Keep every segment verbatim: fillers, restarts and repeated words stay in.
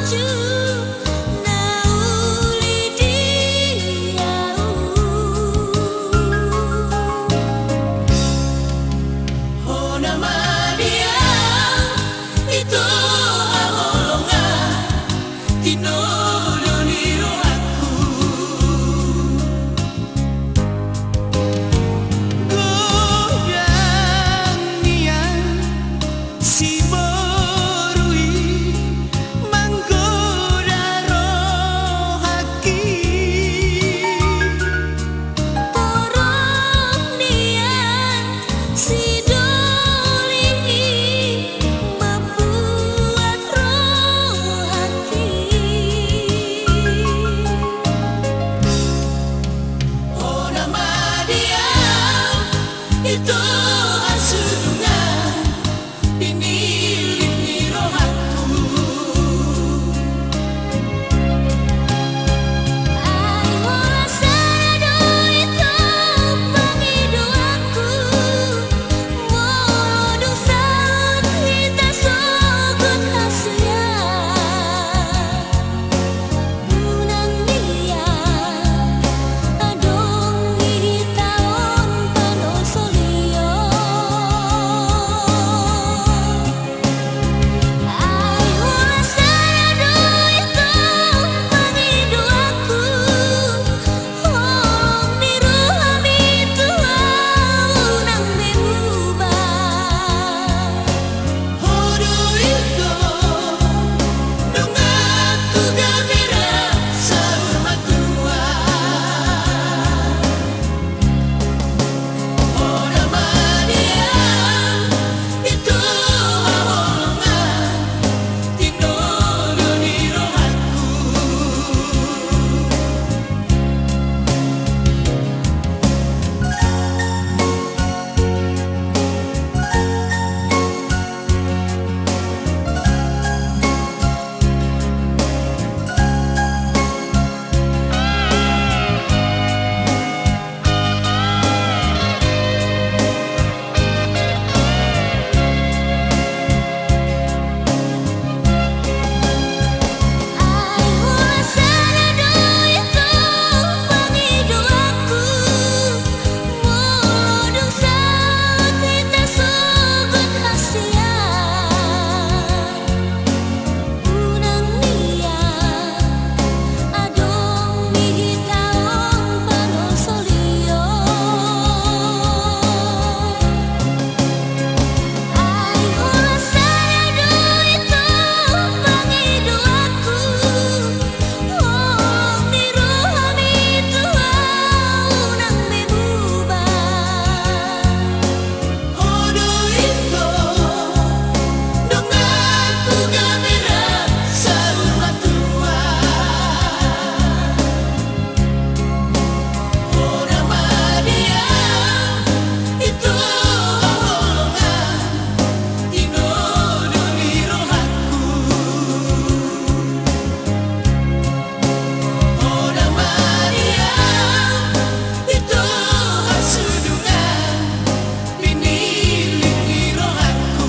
Na uli di ahu. Hona ma di ahu, ito haholongan, tinodo ni rohangku. Godang nian si boru i manggoda rohangki. Torop nian si doli i mambuat rohangki. Hona ma di ahu, ito hasudungan, pinilit ni rohangku. Ai holan sada do ito pangidoanku, molo dung saut hita sogot hasea. Unang nian adong di hita on panosolion. Ai holan sada do ito pangidoanku, holong ni rohami tu ahu unang be muba. Ho do ito donganku gabe rap saur matua. Hona ma di ahu, ito haholongan, tinodo ni rohangku. Ai holan sada do ito pangidoanku, molo dung saut hita sogot hasea. Unang nian adong di hita on panosolion. Ai holan sada do ito pangidoanku, holong ni rohami tu ahu unang be muba. Ho do ito donganku gabe rap saur matua. Hona ma di ahu, ito haholongan, tinodo ni rohangku. Hona ma di ahu, ito hasudungan, pinilit ni rohangku.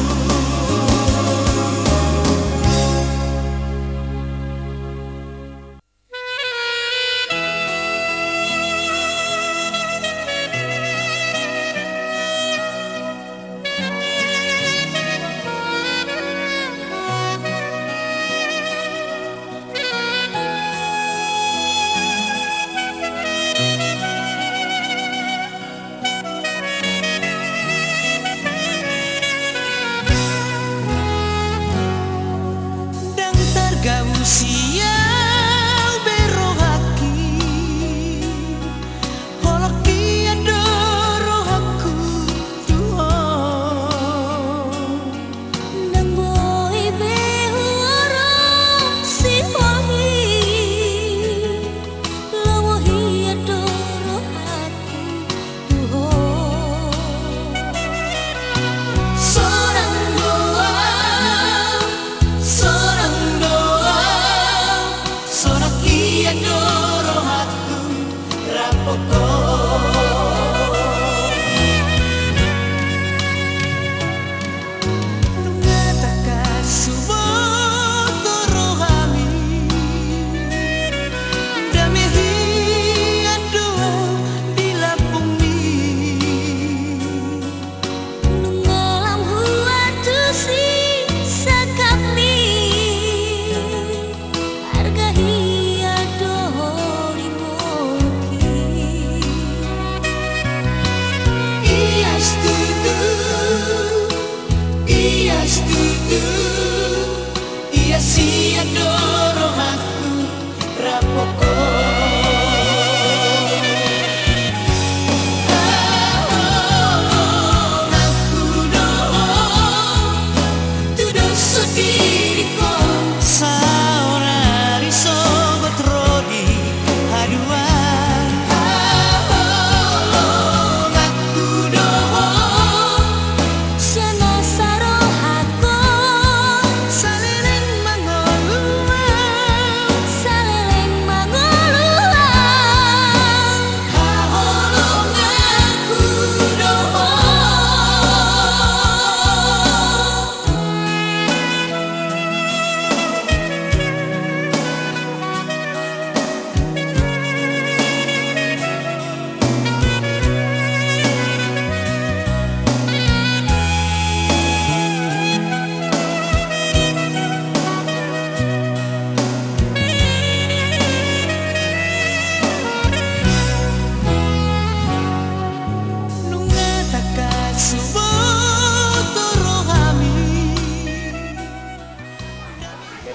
Ndang targabus i au be rohangki, holong hian do rohangku tu ho. Ndang boi be huorongsi ho i, lomo hian do rohangku tu ho. Sonang do au, sonang do au,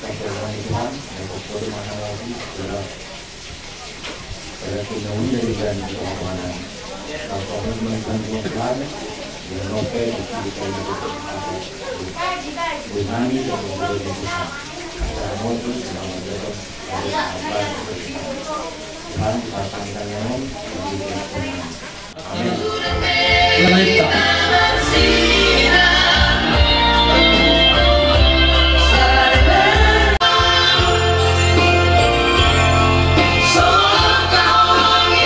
Tuhan, yang kau mana lagi, pada kena udah di dalam kekuatan. Kau kau menemukan Tuhan, yang nopo di kita yang berkata, dengan ini yang membuat Tuhan. Karena itu, yang membuat Tuhan, Tuhan, kita tangkap yang membuat Tuhan.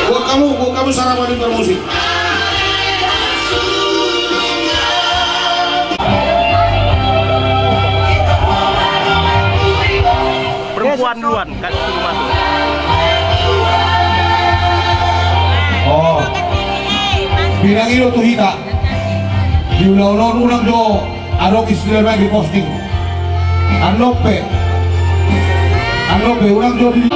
Buat kamu, buat kamu, Sarama di Bermusik. Perempuan duluan, kan, suruh masuk. Oh. Bilang itu tuh hita. Di ulaon on unang jo adong istilah na di posting. Annon pe. Annon pe unang jo di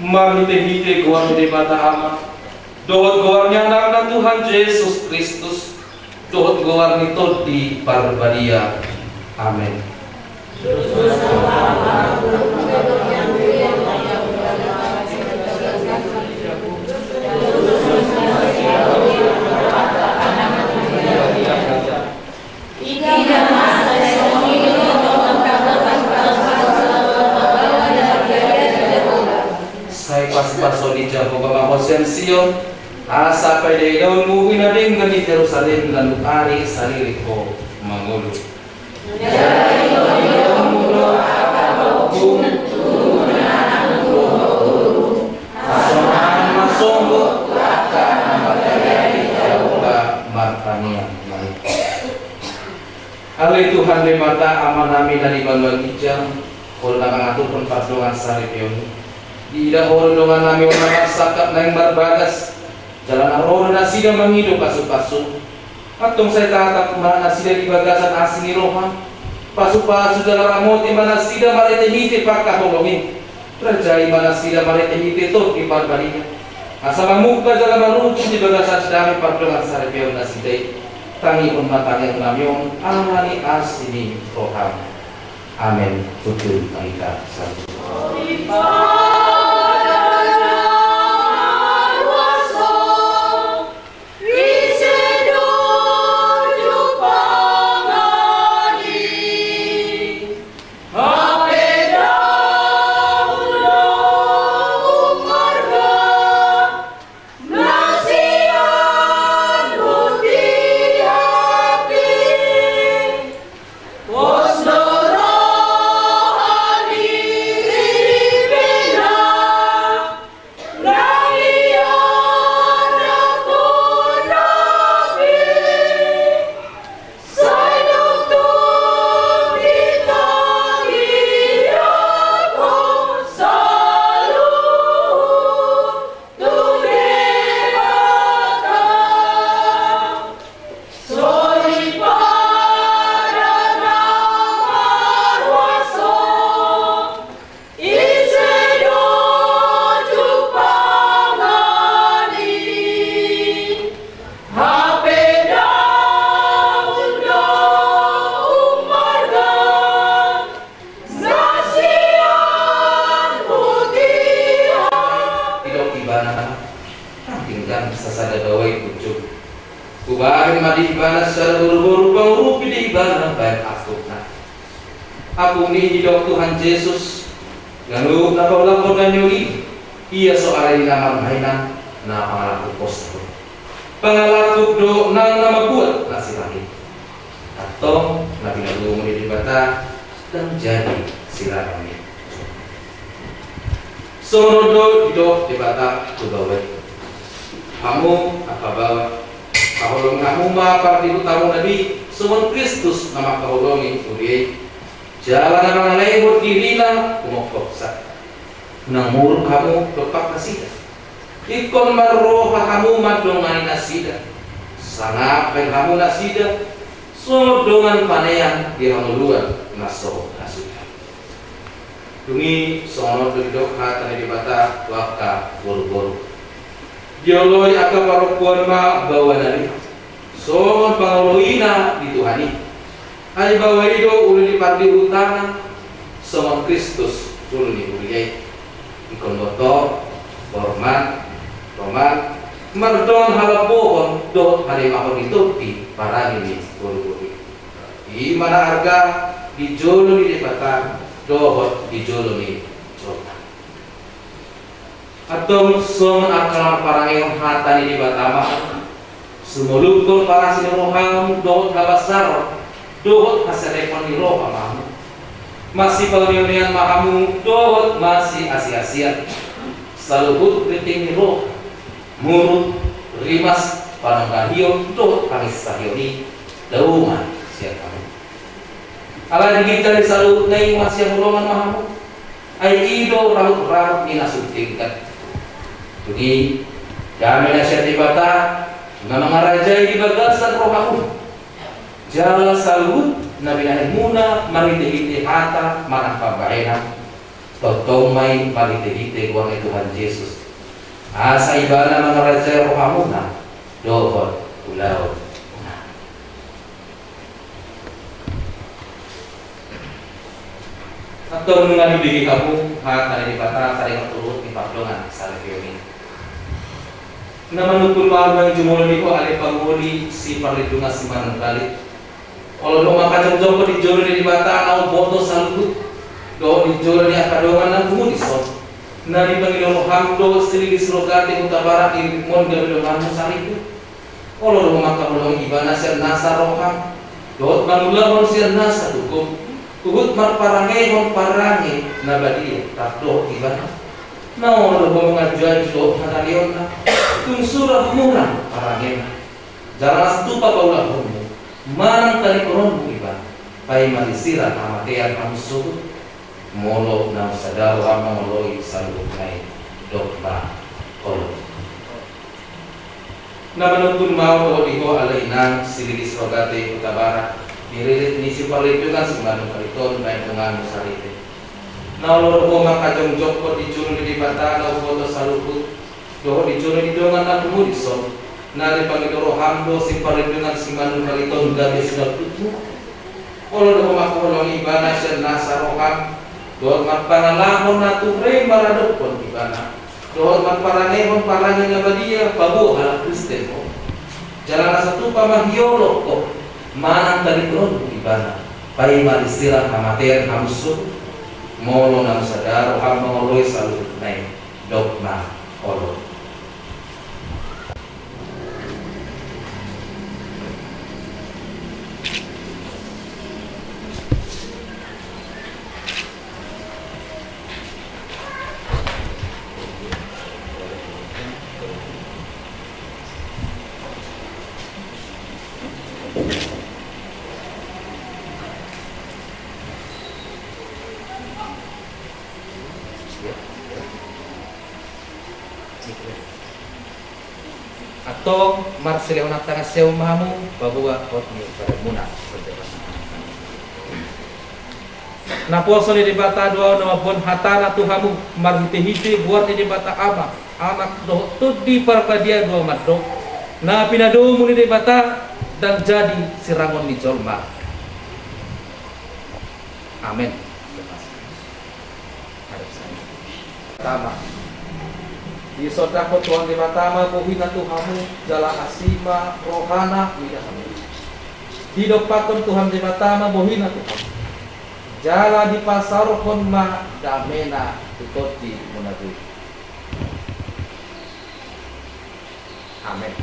Marhitehite goar ni Debata Ama, dohot goar ni Anakna Tuhan Jesus Kristus, dohot goar ni Tondi Parbadia. Amen. Sai pasupasuon ni Jahowa ma ho sian Sion, asa paidaidaonmu i na denggan i Jerusalem, ganup ari saleleng ho mangolu. Jadi paidaidaonmu do angka na ombun tu na nunga marboru, hasonangan ma sogot tu angka na mardalan di Jahowa martangiang. Ale Tuhan Debata, Amanami na di banua ginjang, Ho do na mangaturhon pardongansaripeon i. Diida Ho do dongannami on na marsangkap naeng marbagas, jala na ro do nasida mangido pasupasu. Antong sai tatap ma nasida di bagasan asi ni roha. Pasupasu jala ramoti ma nasida marhitehite pangkaholongan i. Rajai ma nasida marhitehite Tondi Parbadia, asa mamungka jala marujung di bagasan dame pardongansaripeon nasida i. Tangihon ma tangiangnami on ala ni asi ni roham. Amen. Tutu ma hita saluhut. Didok ibana, ndang denggan sasada baoa i punjung. Hubahen ma di ibana sasada boruboru pangurupi di ibana bahen angkupna. Apung ni i didok Tuhan Jesus, ganup na paulakhon na niuli, ia so ari ni na marmaina na pangalangkup posa do. Pangalangkup do nang na mambuat na sirang i. Antong na pinatumu ni Debata ndang jadi sirang i. Songon on do didok Debata tu baoa i. Hamu angka baoa, haholongi hamu ma pardihutamuna be songon Kristus na mangkaholongi huria i. Jala na mangalehon dirina humophopsa. Unang muruk hamu dompak nasida. Ingkon marroha hamu mandongani nasida. Sangap bahen hamu nasida songon dongan panean di hangoluan na so hasuhuton. Dung i songon on do didok hata ni Debata tu angka boruboru. Dioloi angka parompuan ma baoa nari songon pangoloina di Tuhan i. Ai baoa i do ulu ni pardihutana, songon Kristus ulu ni huria i. Ingkon boto, borman, roman, mardongan halambohon dohot harimahon ni tondi parange ni boruboru i. I ma na arga di jolo ni Debata dohot di jolo ni jolma. Antong songon angka na marparangehon hata ni Debata ma hamu, sumolunghon parasi ni rohamu dohot habasaron dohot haserepon ni roha ma hamu. Masipaoneonean ma hamu dohot masiasiasian. Saluhut rinting ni roha, muruk, rimas, panonggahion dohot panginsahion i dao ma sian hamu. Alai di ginjang ni saluhutna i masihaholongan ma hamu. Ai i do rahutrahut ni na so denggan. Dung i, dame na sian Debata na mangarajai di bagasan rohamu. Jala saluhut na binahenmuna marhitehite hata manang pambahenan, Tongtong ma i marhitehite goar ni Tuhan Jesus, asa Ibana mangarajai rohamuna dohot ulaonmuna. Antong nunga dibege hamu hata ni Debata taringot tu pardongansaripeon i. Na manungkun ma au jumolo di ho ale pangoli siparlindungan simanungkalit. Olo do ho mangkajongjongkon di jolo ni Debata na umboto saluhut, dohot di jolo ni angka dongan na pungu dison. Na dipangido roham do Sililis Rogate Hutabarat, diiringhon gabe donganmu saripe. Olo do ho mangkaholongi Ibana sian nasa roham, dohot mangulahon sian nasa tugom, huhut marparangeihon parange na badia rap dohot Ibana. Na olo do ho manganjuanju dohot hataleonna, tung sura humurang parangena. Jala na satupa paulahonmu manang talingkoronmu Ibana, paima disirang hamatean hamu sogot. Molo naung sada roham mangoloi saluhutna i, dok ma olo. Na manungkun ma au dohot di ho ale inang Sililis Rogate Hutabarat, diririt ni siparlindungan simanungkalit on, baen donganmu saripe. Na olo do ho mangkajongjongkon di jolo ni Debata na umboto saluhut, dohot di jolo ni dongan na pungu dison. Na dipangido roham do siparlindungan simanungkalit on gabe sinondukmu. Olo do ho mangkaholongi Ibana sian nasa roham, dohot marpangalahon na ture maradophon Ibana, dohot marparangeihon parange na badia paboa halak Kristen ho. Jala na satupa ma hiolop ho manang talingkoronmu Ibana, paima disirang hamatean hamu sogot. Molo naung sada roham mangoloi saluhutna i, dok ma olo. Antong marsilehon tangan siamun ma hamu paboa hot ni badanmuna. Naposo ni Debata do ahu na mamboan hatana tu hamu, marhitehite goar ni Debata Ama, Anak dohot Tondi Parbadia do ahu mandok, na pinadomu ni Debata ndang jadi sirangon ni jolma. Amen. Tama. Disondangkon Tuhan Debata ma bohina tu hamu, jala asi ma rohana mida hamu. Didompakkon Tuhan Debata ma bohina tu hamu, jala dipasaorhon ma damena tu tondimuna be. Amen.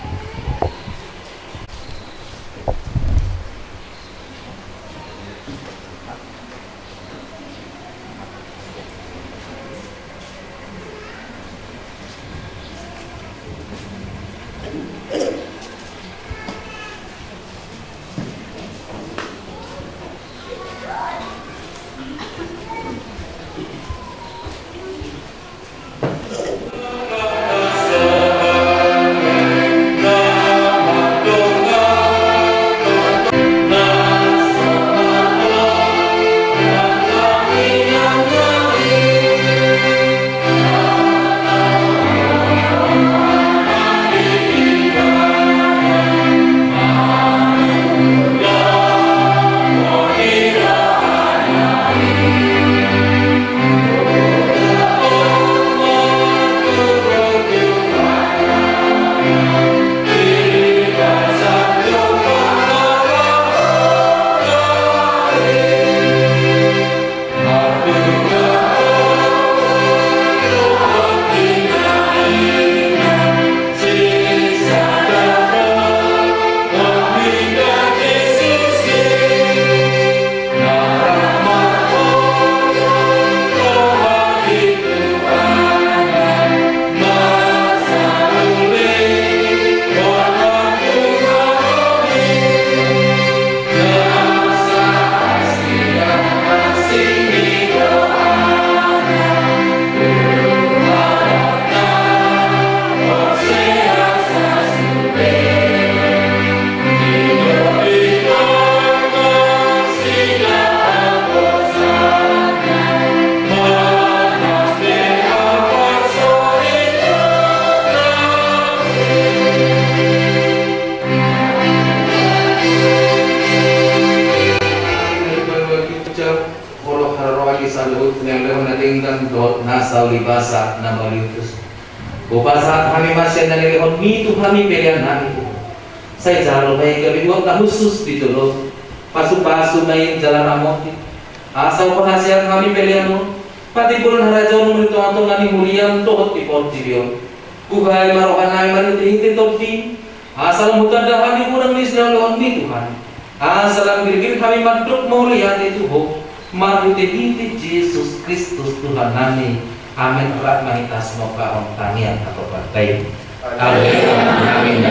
Asa ulibasa na mauliutus. Hupasahat hami ma sian na nilehonmi tu hami pelean nami. Sai jalo ma i gabe uap na hushus di jolo. Pasupasu ma i jala ramoti. Asa hupasahat hami pelean on. Patimbulhon harajaonmu di tongatonga ni huriam dohot di portibi on. Buhai ma roha nami marhitehite Tondim. Asa lam hutanda hami godang ni sinamot ni Tuhan. Asa lam girgir hami mandok mauliate tu Ho. Marhitehite Jesus Kristus Tuhan nami. Amen. Rap ma hita sumambahon tangiang na parpattai. Aleluya. Amen.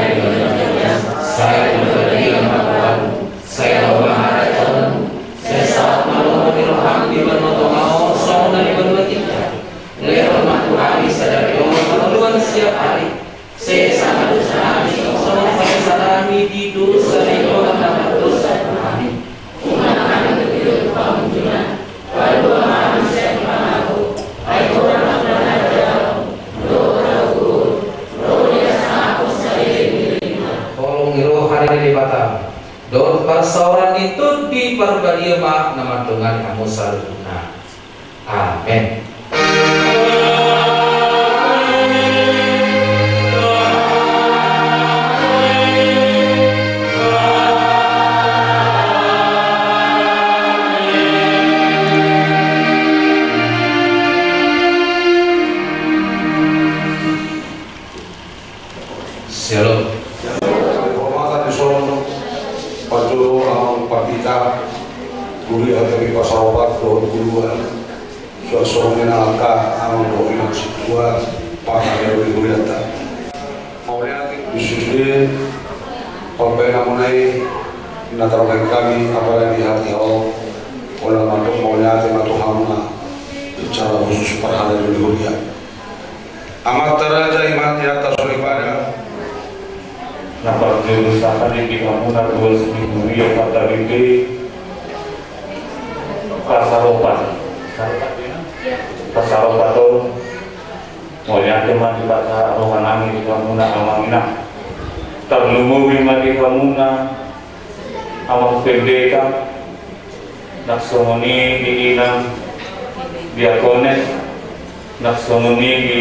Sai tu dia ma Tuhan. Sai ro ma harajaonmu. Sai saut ma lomo ni roham di banua tonga on songon na di banua ginjang. Lehon ma tu hami sadari on hangoluan siapari. Sesa ma dosa nami songon sesa nami di dosa ni dongan na mardosa tu hami. Unang hami tuju tu pangunjunan. Palua ma hami sian pangago. Ai Ho do amang na manjalo. Dohot hagogoon. Dohot hasangapon saleleng ni lelengna. Holong ni roha ni Debata. Dohot parsaoran ni Tondi Parbadia ma na mandongani hamu saluhutna. Amen. Shalom. Hormatan dison, parjolo amang pandita, huria H K B Pasaropat dohot guru, suang songon i nang angka amang dohot inang sintua, parhalado ni hurianta. Mauliate, di sude pambahenanmuna i na tarbahen hami, apalagi hatiha on, holan mandok mauliate ma tu hamuna, secara khusus parhalado ni huria. Amanta raja, inanta soripada. Na parjolo sahali di hamuna ruas ni huria H K B P Pasaropat. Pasaropat on. Mauliate ma dipasahat roha nami di hamuna amang inang. Tarlumobi ma di hamuna amang pendeta. Nang songon i di inang diakones, nang songon i di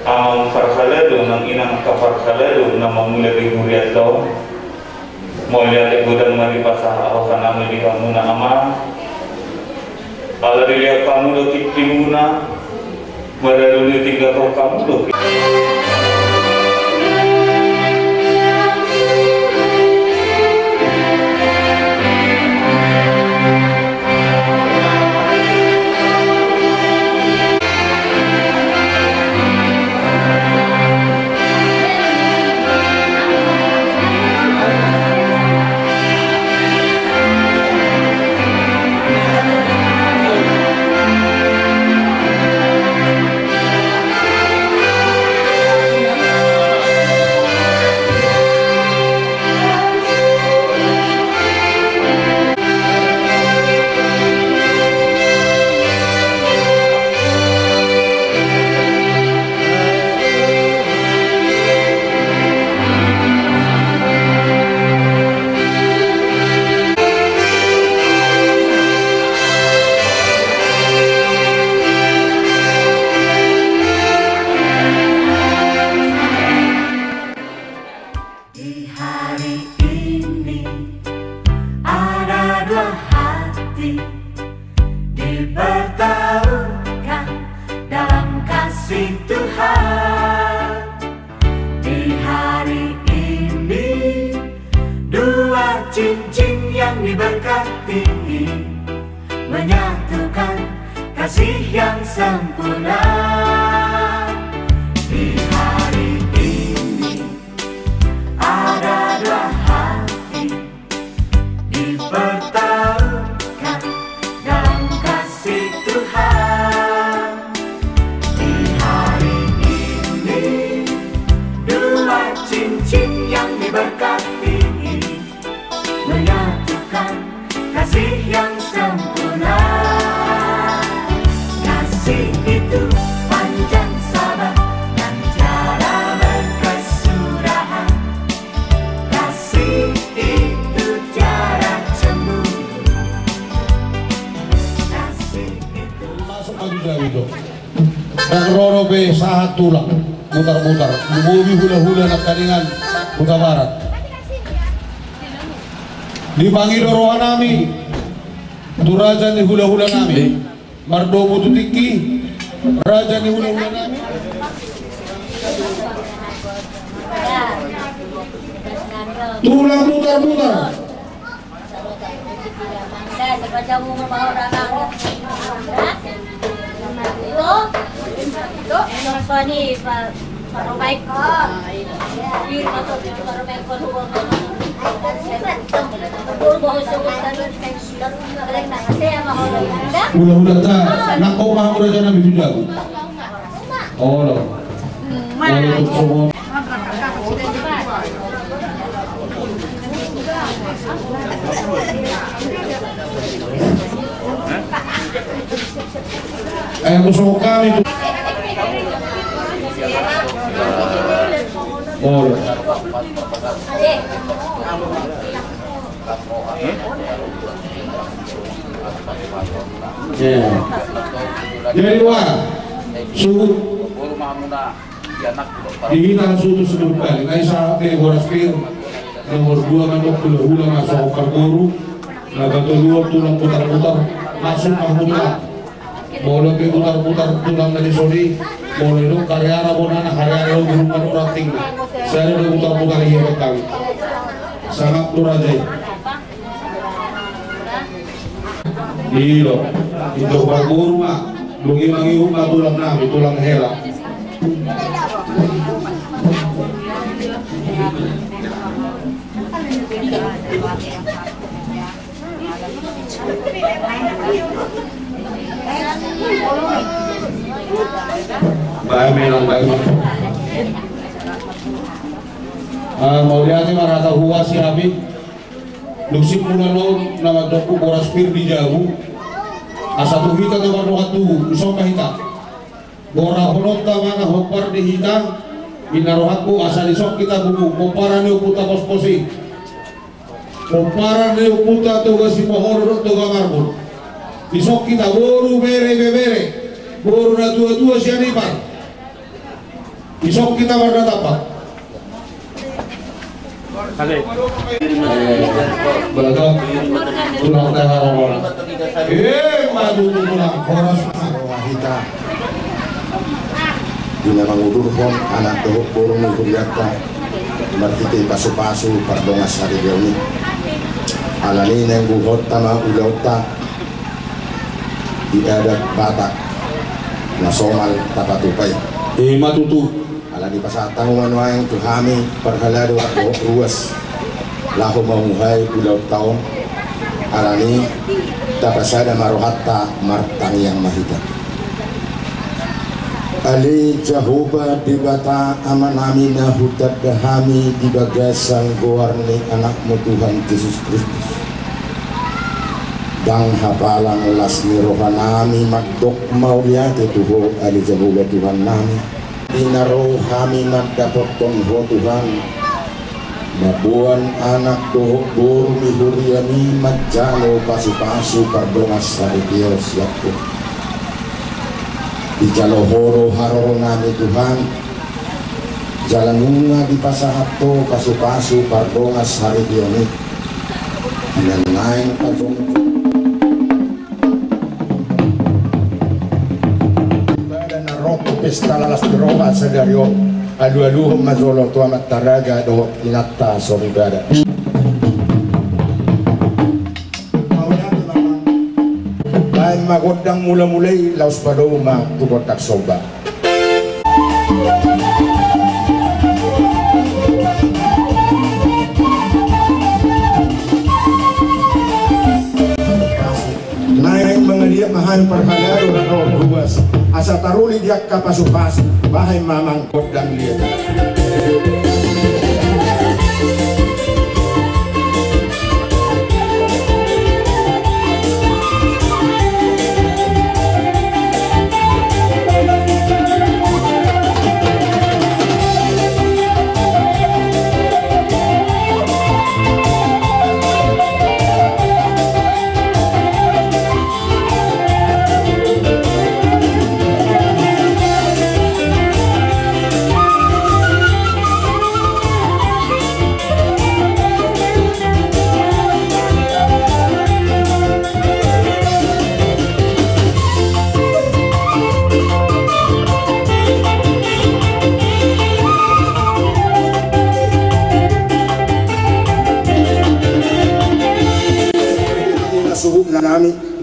amang parhalado, nang inang angka parhalado na mangula di hurianta on. Mauliate godang ma dipasahat roha nami di hamuna amang. Ala dilehon hamu do tingkimuna. Maradu ni tinggal kau kamu loh. Di hari ini ada dua hati dipertemukan dalam kasih Tuhan. Di hari ini dua cincin yang diberkati menyatukan kasih yang sempurna. Di hari ini ada dua hati dipertemukan dalam kasih Tuhan. Di hari ini dua cincin yang diberkati menyatukan kasih yang sempurna. Kasih itu Ndang ro dope sahat tulang mutar-mutar, lumobi hula-hula nangkiningan Hutabarat. Dipangido rohanami tu raja ni hula-hulanami, mardomu tu tingki, raja ni hula-hulanami. Tulang mutar-mutar. Hula-hulanta, nangkok ma hamu rajanami tu jabu. Olo. Olo, tuk songon. Eh, musuh kami tu. Olo. Ya. Jadi, wah, suhut. Di hita suhut sinuhut balik, ai sahat pe boras pir, nomor dua mandok hula-hula masuk parboru, na patoluhon tulang mutar-mutar, masuk ma hula. Molo pe mutar-mutar tulang na di soni, molo didok hariara bonana, hariara do burung mandok rantingna. Sada do mutar-mutar ia bertahu. Sangap tu raja i. Ilo, ito parboru ma, dung i mangihut ma tulang nami, tulang hela. Bae menang bae. Ah, mauliate ma hata huhuasi hami. Dung simpul on na mandok boras pir di jabu. Asa tu hita na mardongan tubu, dison ma hita. Borahononta ma na hompar di hita, ninna rohangku asa dison hita bubu, pomparan ni ompunta Pospos i. Pomparan ni ompunta Toga Simohodo dohot Toga Marbun. Dison hita boru, bere, ibebere, boru na tua-tua sian ipar. Dison hita marnatampak. Balaga, tulang tahe haroro. Eh, maju tu tulang, horas. Roha hita. Di na mangudurhon anak dohot boru ni hurianta marhite pasu-pasu pardongansaripeon i. Alani i naeng huhot ma ulaonta di adat Batak na somal tapatupa i. Ima tutu. Alani i pasahat hamu ma nuaeng tu hami parhalado dohot ruas laho mamuhai ulaonta on. Alani i tapasada ma rohanta, martangiang ma hita. Ale Jahowa Debata Amanami na hutanda hami di bagasan goar ni Anakmu Tuhan Jesus Kristus. Ndang hapalang las ni rohanami mandok mauliate tu Ho, ale Jahowa Tuhannami. Di na ro hami mandapothon Ho Tuhan, mamboan anak dohot boru ni huriami manjalo pasu-pasu pardongansaripeon sian Ho. Dijalo Ho do haroronami Tuhan, jala nunga dipasahat Ho pasu-pasu pardongansaripeon i. Di na naeng pajongjong. Ibana na ro tu pesta lalas ni roha sadari on, alu-aluhon ma jolo tu amanta raja dohot inanta soripada. Baen ma gondang mula-mula i, laos padomu ma tu gondang somba. Naeng mangaliat ma hami parhalado na ro ruas, asa taruli di angka pasu-pasu, bahen ma amang gondang liat.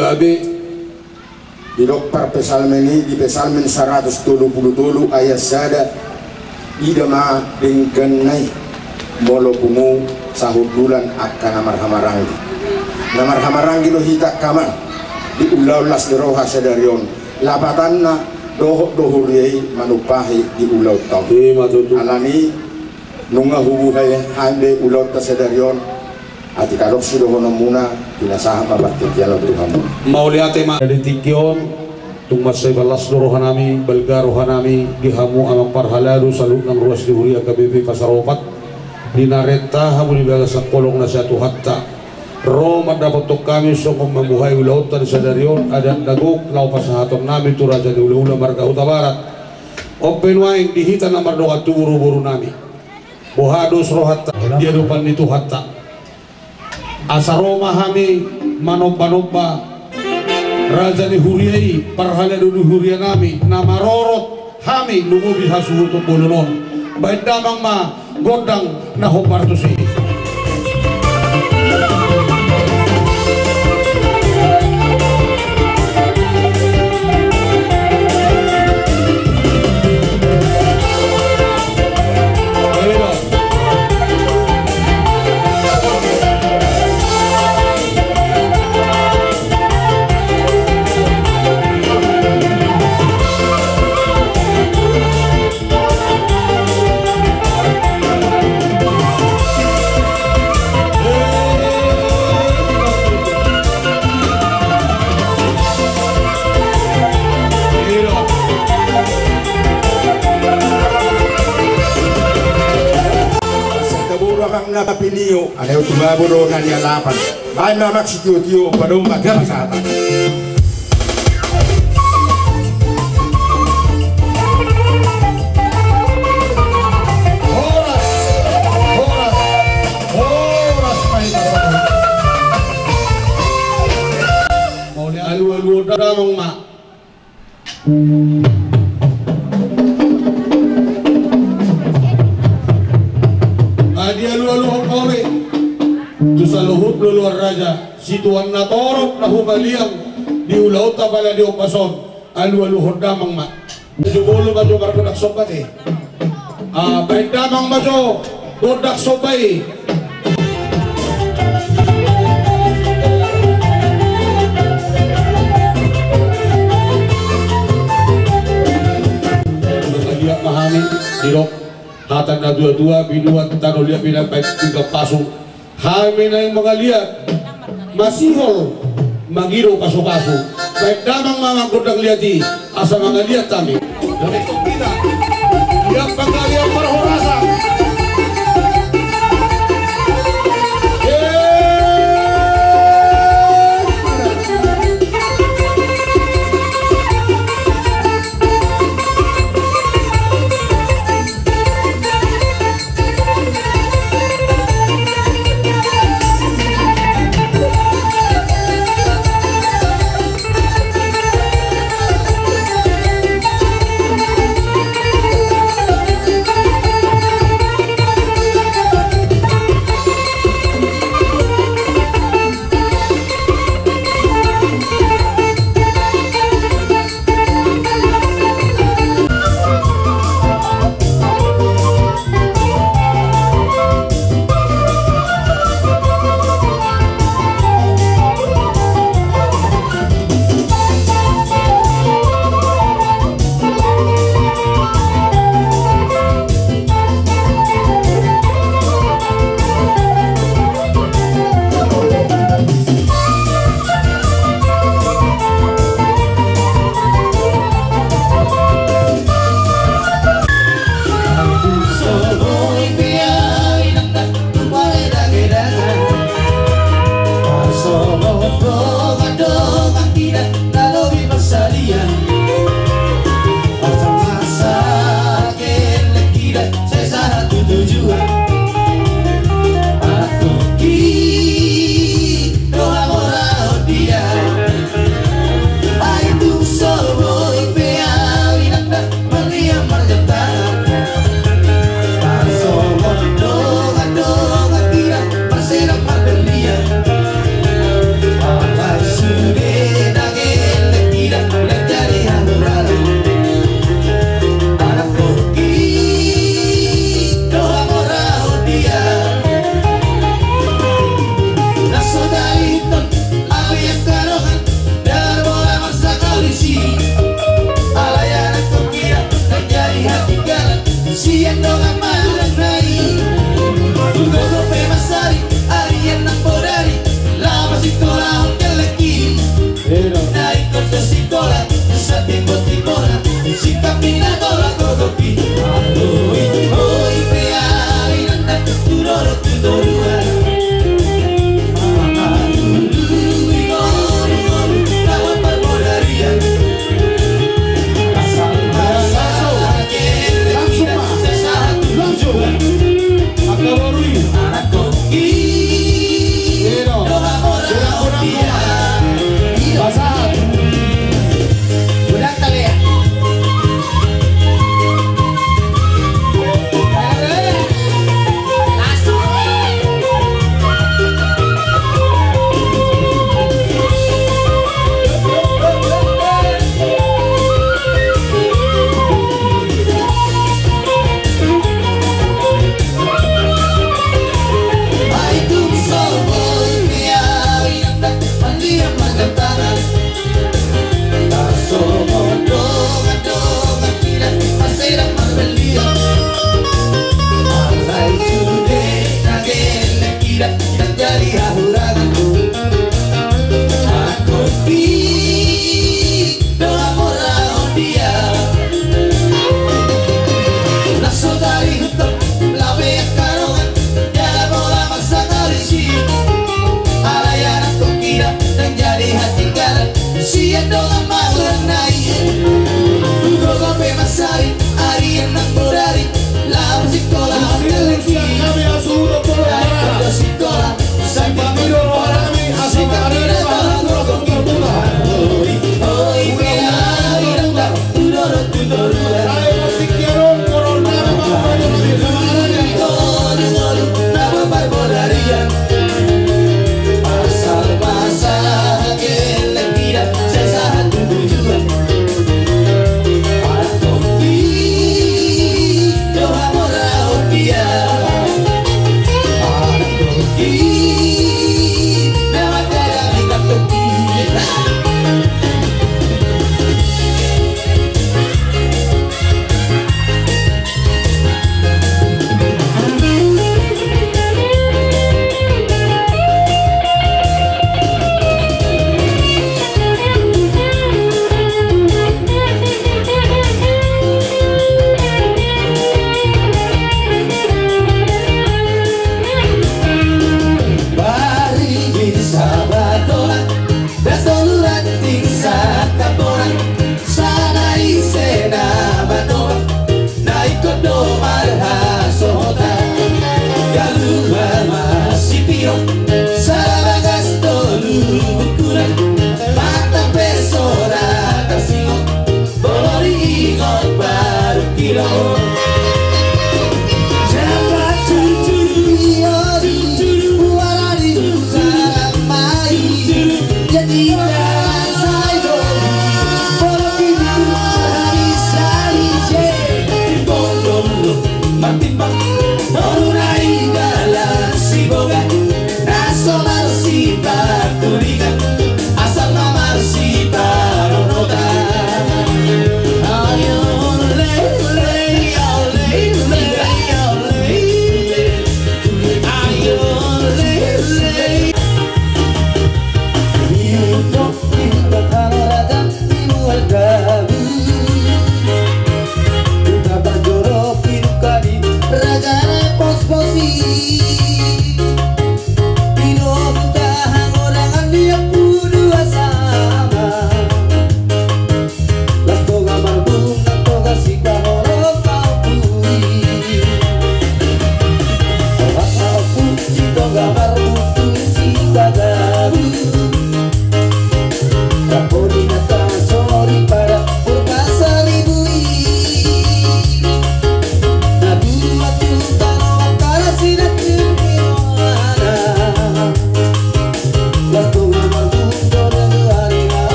Gabe. Didok parpsalmen i di Psalmen saratus tolu pulu tolu ayat sada, ida ma dengganna i molo pungu sahundulan angka na marhahamaranggi. Na marhahamaranggi do hita angka amang di ulaon las ni roha sadari on. Lapatanna dohot do huria i manumpahi di ulaonta on. Ima tutu. Alani nunga hubuha hami be ulaonta sadari on. Atik adong sidohononmuna, pinasahat ma partingkian on tu hamu. Mauliate ma. Di tingki on tung mansai balga do rohanami, balga rohanami di hamu amang parhalado saluhut nang ruas ni huria K B P Pasar Opat, di na renta hamu di bagasan holong na sian Tuhanta. Ro mandapothon hami songon mambuhai ulaonta di sadari on, adat na gok laho pasahatonnami tu raja ni hulahula marga Hutabarat. On pe nuaeng di hita na mardongan tubu, boru-borunami. Boha dos rohanta di adopan ni Tuhanta. Asa ro ma hami manomba-nomba raja ni huria i, parhalado ni hurianami, na marorot hami lumobi hasuhuton bolon on. Baen damang ma gondang na hombar tusi. Sitaboru amang na pinio, ane utubabu do na nialapan. Baen ma amang sitio-tio, padompak pasahat. Horas, horas, horas, baen ma. Mauliate. Alualuhon damang ma. Adi alualuhon hamu be tu saluhut loloan raja, situan na torop na humaliang di ulaonta pala di ombas on, alualuhon damang ma. Jumolo ma jo margondang somba te. Ah, baen damang ma jo gondang somba i. Mangaliat ma hami, didok hata ni na tua-tua, binuat tano liat, binuat baen pinggan pasu. Hami naeng mangaliat, masihol mangido pasu-pasu. Baen damang ma amang gondang liat i, asa mangaliat hami. Ia pangaliat parhorasan.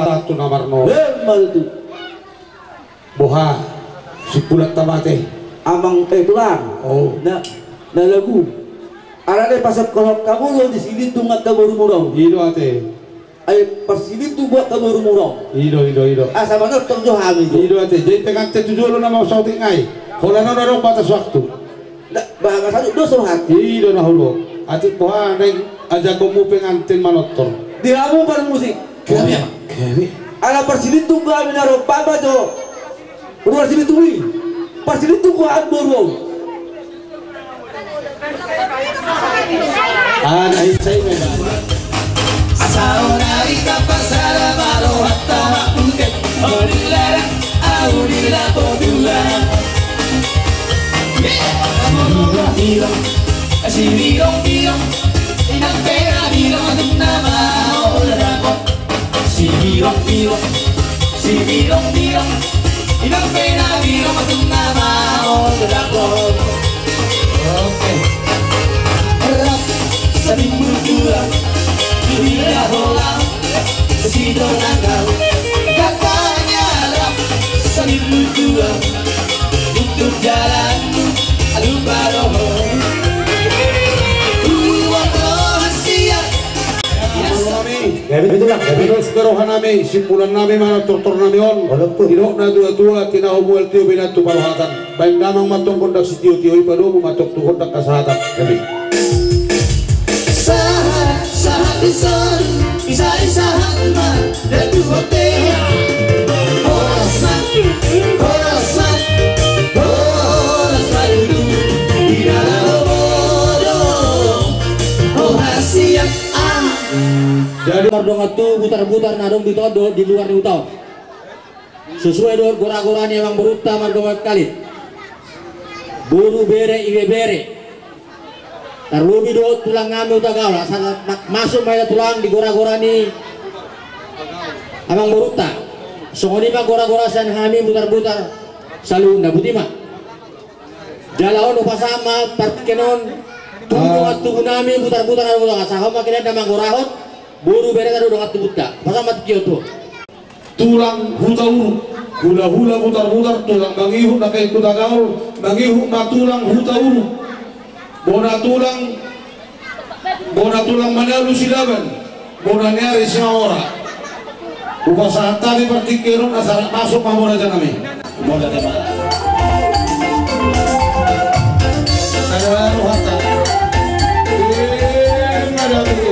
Ratu na marnono. Emma tutu. Boha, simpulanta ma ate. Amang, eh, tulang. Oh. Na, na lagu. Alana pasokkothon hamu do di Silindung angka borumu on. I do ate. Ai parsilindung do angka borumu on. I do, i do, i do. Asa manortor jo hami do. I do ate. Jadi pengantin tu jolo nama sautik ngai. Holan on adong batas waktu. Nda, bahasa do so hati. I do na hudo. Atik boha naeng ajakonmu pengantin manortor. Di hamu parmusik. Gabe, gabe. Ala parsilindung do hami na ro papa jo. Ruar sini tuli. Parsilindung do hami boru on. Ah, na hita i memang. Asa ora di kapasara baru hatta makunde. Odilara, audila bodula. Sibirong-birong, inang pera birong, atung nama ola dapot. Sibirong-birong, sibirong-birong, inang pera birong, atung nama ola dapot. Oke. Rap, sabi mudua, dunia hola. Sido nangkal katanya rap sambil lucuan untuk jalanmu lupa roho. Uang rohasia. Gabe, gabe, gabe. Terus ke roha nami, simpulan nami, mana tortor nami on. Walaupun. Didok na tua-tua, tinahu mual tio binatu palohatan. Baen damang ma tong gondang sitio-tio i, padomu ma tong tu gondang hasahatan. Jadi. Sahat, sahat dison, isa-isahan ma datu hotel. Horas ma, horas ma, horas ma dulu. Di dalam bodo, horas siap, ah. Jadi mardongan tu butar-butar na adong di tondo di luar ni huta on. Sesuai dohot gora-gora ni amang borunta marga Mangkalit. Boru, bere, ibebere. Tarlobi dohot tulang nami Hutagaol, asa ma-, masuk ma hita tulang di gora-gora ni amang borunta. Songon i ma gora-gora sian hami butar-butar saluhutna, boti ma. Jala on hupasahat ma partingkian on tu dongan tubu nami butar-butar na adong, asa hamu ma kedan na manggorahon boru, bereta dohot dongan tubunta. Hupasahat ma tingki on tu. Tulang Hutauruk, hula-hula butar-butar, tulang mangihut na kain Hutagaol, mangihut ma tulang Hutauruk. Bona tulang, bona tulang Manalu Silaban, bona ni ari Simaora. Hupasahat hami partingkian on asa rap masuk ma bona janami. Bona tema. Ada rohata. Eh, ada tu.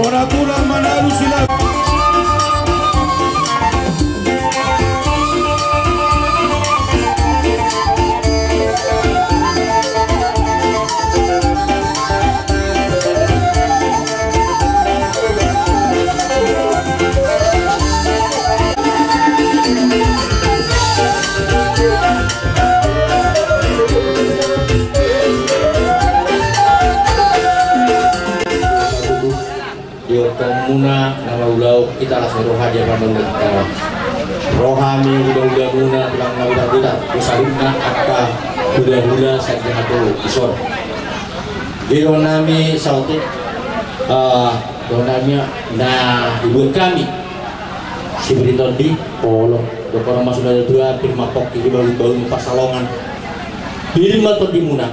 Bona tulang Manalu Silaban. Diortong muna na maulaon, hita las ni roha di hamaolanta. Roha ni hulahula muna, tulang na butarbutar, di saluhutna angka Hula-hula sahat tu dison. Jadi dohonon nami saotik, eh, dohonon nami na dibuat hami si Pir ni Tondi, olo, dohonon ma sude tua, pir ma pongki di bahu-bahu pansalongan. Pir ma tondimuna.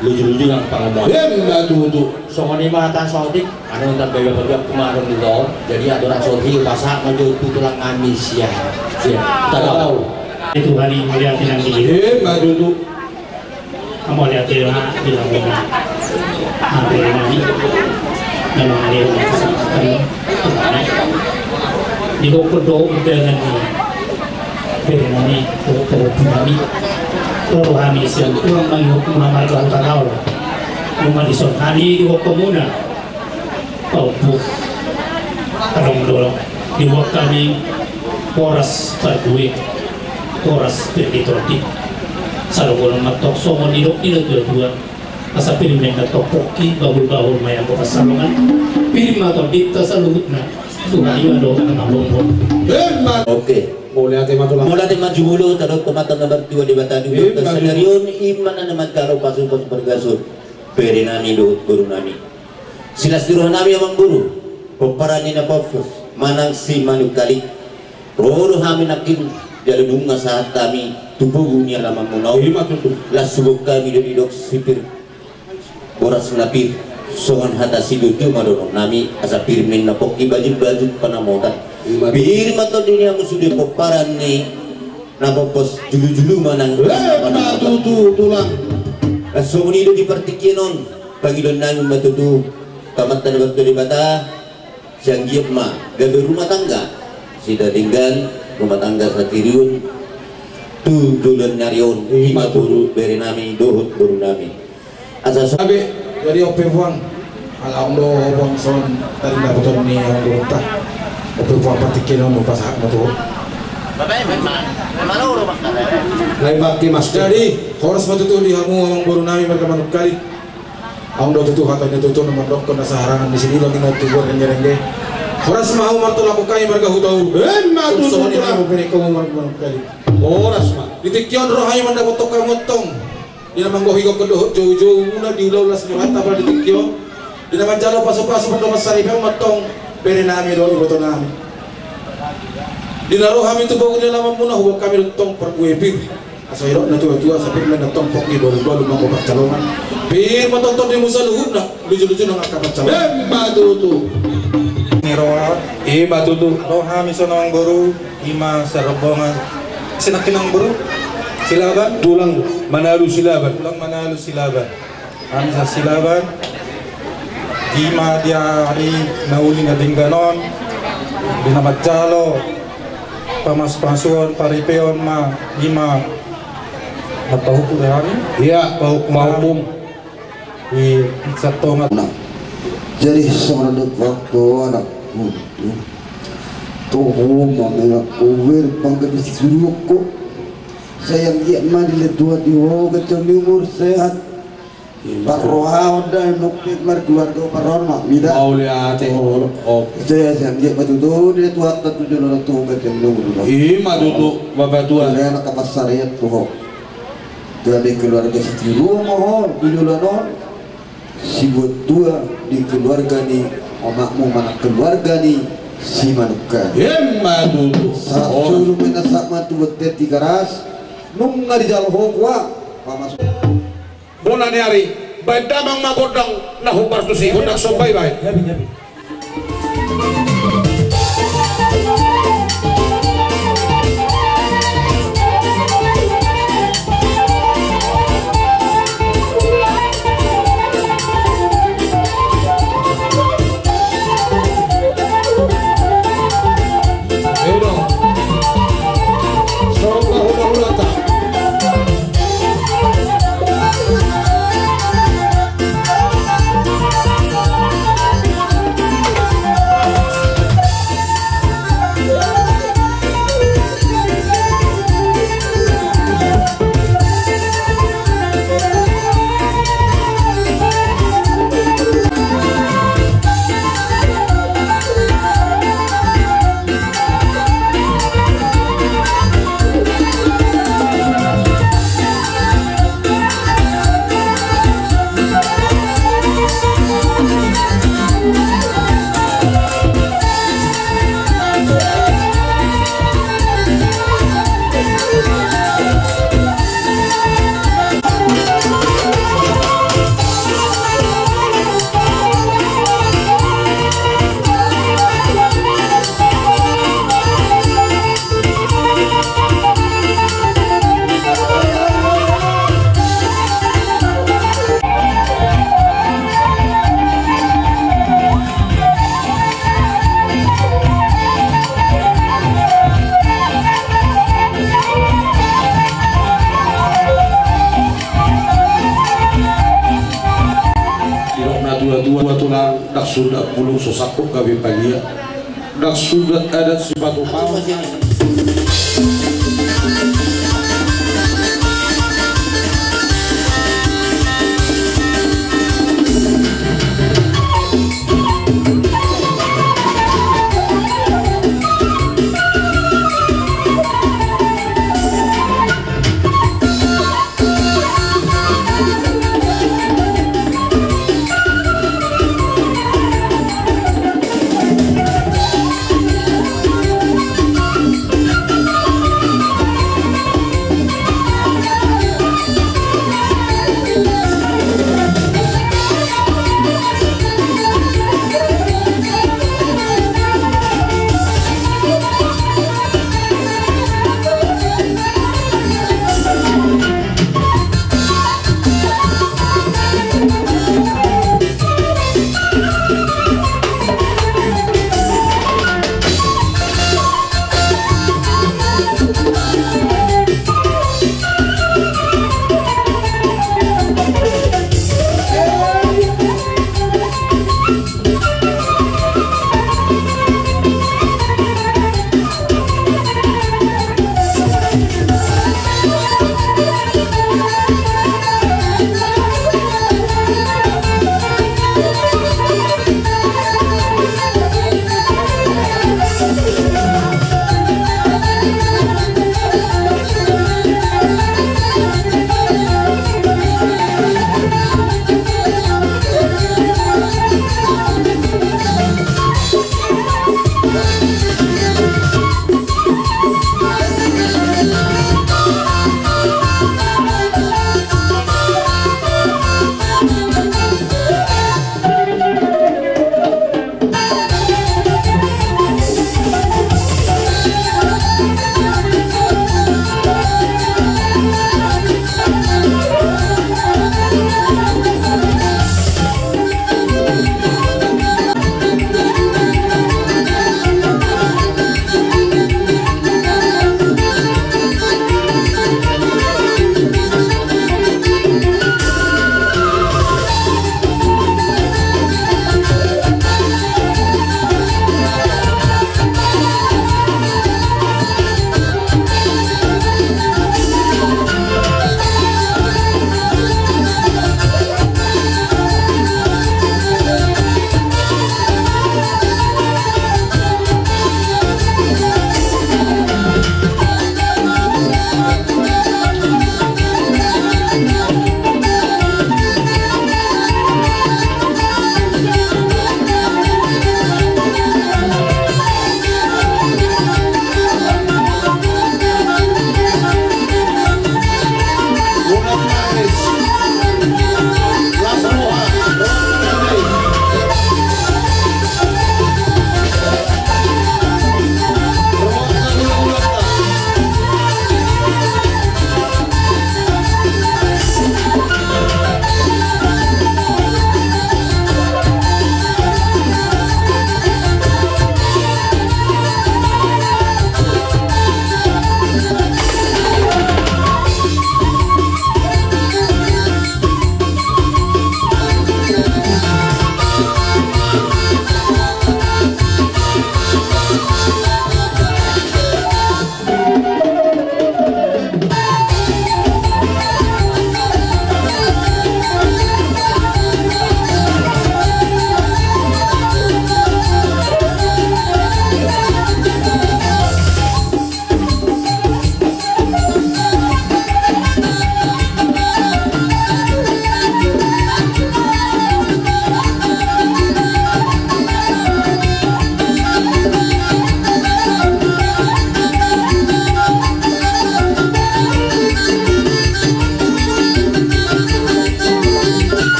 Luju-luju nang pangomoan. Emma tutu. Songon i ma hata saotik, anu tambai bapak dia kumarung di tol. Jadi aturan saotik pasahat ma jo tu tulang nami sia. Sia. Tahu. Itu hari mulia tinang di. Emma tutu. Amal ya kira di lawan. Ambil nami. Memang ada kesempatan. Di boko do undangan ni. Bere nami, pokok-pokok nami. Tolu hami sian tulang mangihup muna marga Hutauruk. Nunga dison hami di boko muna. Paupu. Adong dolok. Dibuat hami horas parbue. Horas pir ni tondi. Saluhutna mantong songon nidok ni na tua-tua. Asa pir ma na tongki, bahul-bahul ma i anggo pansalongan. Pir ma tondinta saluhutna. Tuhan i ma do na mambombo. Emma. Oke. Mauliate ma tulang. Mauliate ma jumolo, tadok tu amanta na martua Debata di huta sadari on, i ma na manjalo pasu-pasu pargason. Bere nami dohot boru nami. Silas ni roha nami amang boru. Pomparan ni na pompos. Manang si Manungkalit. Ro do hami nangkin jala nunga sahat hami tu pogu ni alamanmuna on. Ima tutu. Las subok hami do didok si pir. Boras na pir. Songon hata situtu ma dohonon nami asa pir ma na pongki bajut-bajut panamotan. Ima tutu. Pir ma tondi ni hamu sude pomparan ni na pompos julu-julu manang. Ima tutu tulang. Las songon i do di partingkian on. Pangidoan nami ma tutu. Tu amanta na martua Debata. Sai anggiat ma gabe rumah tangga sita denggan rumah tangga satirion tu joloan ni ari on. Ima tutu. Bere nami dohot boru nami. Asa so- Abe, jadi on pe puang. Ala on do puang son tadi dapoton ni on do ta. On pe puang partingkian on pasahat ma tu. Lain bakti mas. Jadi horas ma tutu di hamu amang boru nami marga Manungkalit. Adong do tutu hata ni tutu na mandokkon na saharangan di sini bagi na tubuan rengge-rengge. Horas ma hamu martolak hami marga Hutauruk. Emma tutu. Songon i ma pene hamu marga Manungkalit. Horas ma. Di tingki on ro hami mandapothon hamu antong. Di na manggohi gokhon dohot jou-jou muna di ulaon las ni rohanta pala di tingki on. Di na manjalo pasu-pasu mandok mansaripeon ma antong. Bere nami dohot iboto nami. Di na ro hami tu pogu ni alamanmuna huboan hami do antong parbue pir. Asa didok na tua-tua asa pir ma na tongki balu-balu ma anggo pansalongan. Pir ma tongtong di hamu saluhutna luju-luju nang angka pansalongan. Emma tutu. Ni roha. Ima tutu. Roha mi sonang boru. Ima sarombongan. Sinangkin nang boru. Silaban. Tulang. Manalu Silaban. Tulang Manalu Silaban. Hami sa Silaban. Ima di ari na uli na denggan on. Di na manjalo pamas-pasuon paripeon ma ima. Apa hukum ya kami? Iya, pahukum. Pahukum. Di satonga. Nah, jadi songon dok waktu anak. Toho ma mela kuwer panggabe si suruko. Sayang dia ma di letua di ho kencang di umur sehat. Parrohaon da nukpit markeluarga parrohaon ma mida. Mauliate. Oh. Oke. Saya sian dia batu tu dia tuat batu jolo tu batu jolo tu. Ima tutu bapak tua. Dia anak kapas sariat tu ho. Jadi keluarga si tiru ma ho di jolo non. Si buat tua di keluarga ni omakmu mana keluarga ni si Manungkalit. Ima tutu. Sasulu mena sama tu buat teti garas. Nunga di jalo ho kua. Pamas. Bona ni ari, baen damang ma gondang na hombar tusi, gondang somba i baen. Sunat bulung so sangkut gabe pagia. Nang sunat adat sipatupaon.